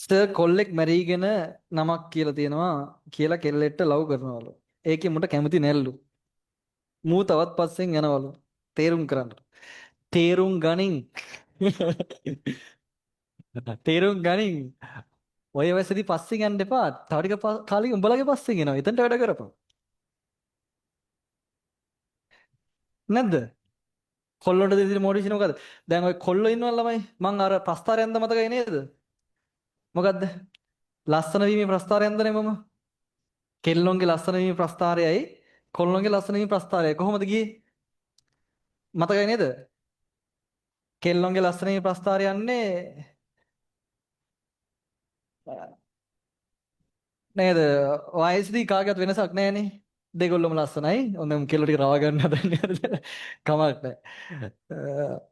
Sir කොල්ලෙක් මැරීගෙන නමක් කියලා තියෙනවා කියලා කෙල්ලෙක්ට ලව් කරනවලු. ඒකේ මුට කැමති නැල්ලු. මූ තවත් පස්සෙන් යනවලු. තේරුම් කරන්න. තේරුම් ගනින්. තේරුම් ගනින්. ඔය වයසේදී පස්සෙන් යන්න එපා. තව ටික කාලෙකින් උඹලගේ පස්සෙන් එනවා. එතනට වැඩ කරපන්. නැද්ද? කොල්ලොන්ට දෙන මොටිවේෂන් මොකද්ද? දැන් ඔය කොල්ලෝ ඉන්නවා ළමයි. මං අර ප්‍රස්තාරයන්ද මතකයි නේද? මොකද්ද? ලස්සන වීමේ ප්‍රස්තාරයන්දනේ මම. කෙල්ලොන්ගේ ලස්සන වීමේ ප්‍රස්තාරයයි කොල්ලොන්ගේ ලස්සන වීමේ ප්‍රස්තාරයයි කොහොමද ගියේ? මතකයි නේද? කෙල්ලොන්ගේ ලස්සන වීමේ ප්‍රස්තාරය යන්නේ නේද? වයසේදී කාගේවත් වෙනසක් නෑනේ. දෙගොල්ලොම ලස්සනයි. ඔන්න කෙල්ලෝ ටික රවා ගන්න හදන්නේ හරිද? කමක් නෑ.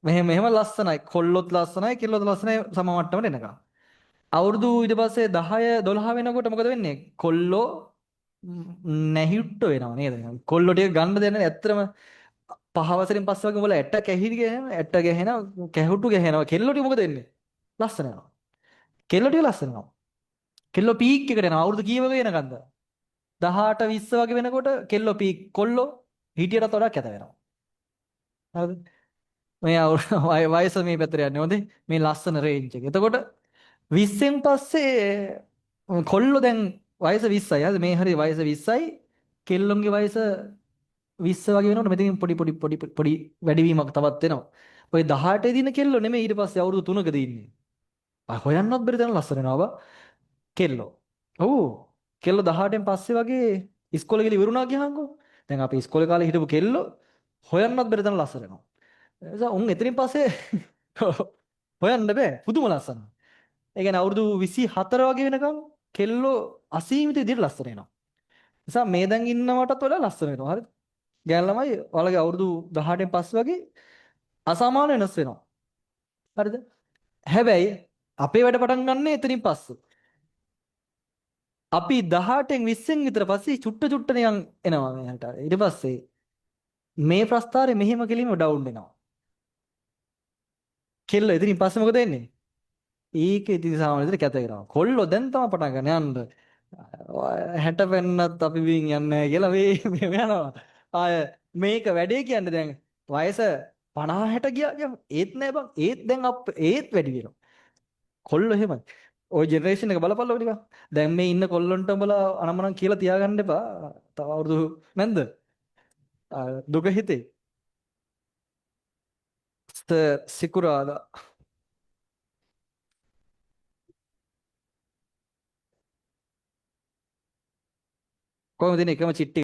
මෙහෙම මෙහෙම ලස්සනයි. කොල්ලොත් ලස්සනයි, කෙල්ලොත් ලස්සනයි සම මට්ටමට එනකම්. අවුරුදු ඊට පස්සේ 10 12 වෙනකොට මොකද වෙන්නේ? කොල්ලෝ නැහිට්ට වෙනවා නේද? කොල්ලෝ ටික ගන්න දෙන්නේ නැහැ. ඇත්තටම පහ වසරෙන් පස්සේ වගේ උඹලා ඇට කැහිරි ගහනවා, ඇට ගැහෙනවා, කැහුටු ගැහෙනවා. කෙල්ලෝ ටික මොකද වෙන්නේ? ලස්සන වෙනවා. කෙල්ලෝ ටික ලස්සන වෙනවා. කෙල්ලෝ පීක් එකට යනවා. අවුරුදු කී වගේ වෙනකන්ද? 18 20 වගේ වෙනකොට කෙල්ලෝ පීක්, කොල්ලෝ හිටියටත් වඩා කැත වෙනවා. හරිද? මේ වයස මේ පැත්තට යන්නේ හොඳේ. මේ ලස්සන රේන්ජ් එක. එතකොට 20න් පස්සේ කොල්ලෝ දැන් වයස 20යි. හරිද? මේ හරි වයස 20යි. කෙල්ලොන්ගේ වයස 20 වගේ වෙනකොට මෙතනින් පොඩි පොඩි පොඩි පොඩි වැඩිවීමක් තවත් වෙනවා. ඔය 18 දින කෙල්ලෝ නෙමෙයි ඊට පස්සේ අවුරුදු 3කදී ඉන්නේ. ආ හොයන්නවත් බැරි තරම් ලස්සන වෙනවා බා. කෙල්ලෝ. ඔව්. කෙල්ලෝ 18න් පස්සේ වගේ ඉස්කෝලේ ගිහලා ඉවරුණා කියහන්කෝ. දැන් අපි ඉස්කෝලේ කාලේ හිටපු කෙල්ලෝ හොයන්නවත් බැරි තරම් ලස්සන වෙනවා. ඒ නිසා උන් එතනින් පස්සේ හොයන්න බෑ. පුදුම ලස්සන. ඒ කියන්නේ අවුරුදු 24 වගේ වෙනකම් කෙල්ලෝ අසීමිත විදිහට ලස්සන වෙනවා. නිසා මේ දැන් ඉන්නවටත් වඩා ලස්සන වෙනවා. හරිද? ගෑන් ළමයි ඔයාලගේ අවුරුදු 18න් පස්සේ වගේ අසමාන වෙනස් වෙනවා. හරිද? හැබැයි අපේ වැඩ පටන් ගන්න එතනින් පස්සේ. අපි 18න් 20න් විතර පස්සේ චුට්ට චුට්ට නිකන් එනවා මෙහාට. ඊට පස්සේ මේ ප්‍රස්තාරේ මෙහෙම කෙලින්ම ඩවුන් වෙනවා. කෙල්ලෝ එතනින් පස්සේ මොකද වෙන්නේ? ඒක ඉතින් සාමාන්‍ය විදිහට කැත වෙනවා. කොල්ලෝ දැන් තමයි පටන් ගන්න යන්න. 60 වෙන්නත් අපි බින් යන්නේ නැහැ කියලා මේ මෙහෙම යනවා. ආය මේක වැඩේ කියන්නේ දැන් වයස 50 60 ගියා කියමු. ඒත් නෑ බං. ඒත් දැන් අප් ඒත් වැඩි වෙනවා. කොල්ලෝ එහෙමයි. ඔය ජෙනරේෂන් එක බලපල්ලෝ ටිකක්. දැන් මේ ඉන්න කොල්ලොන්ට උඹලා අනම්මනම් කියලා තියාගන්න එපා. තව අවුරුදු නැන්ද? දුක හිතේ. සිකුරාදා කොහොමද ඉන්නේ එකම චිට්ටි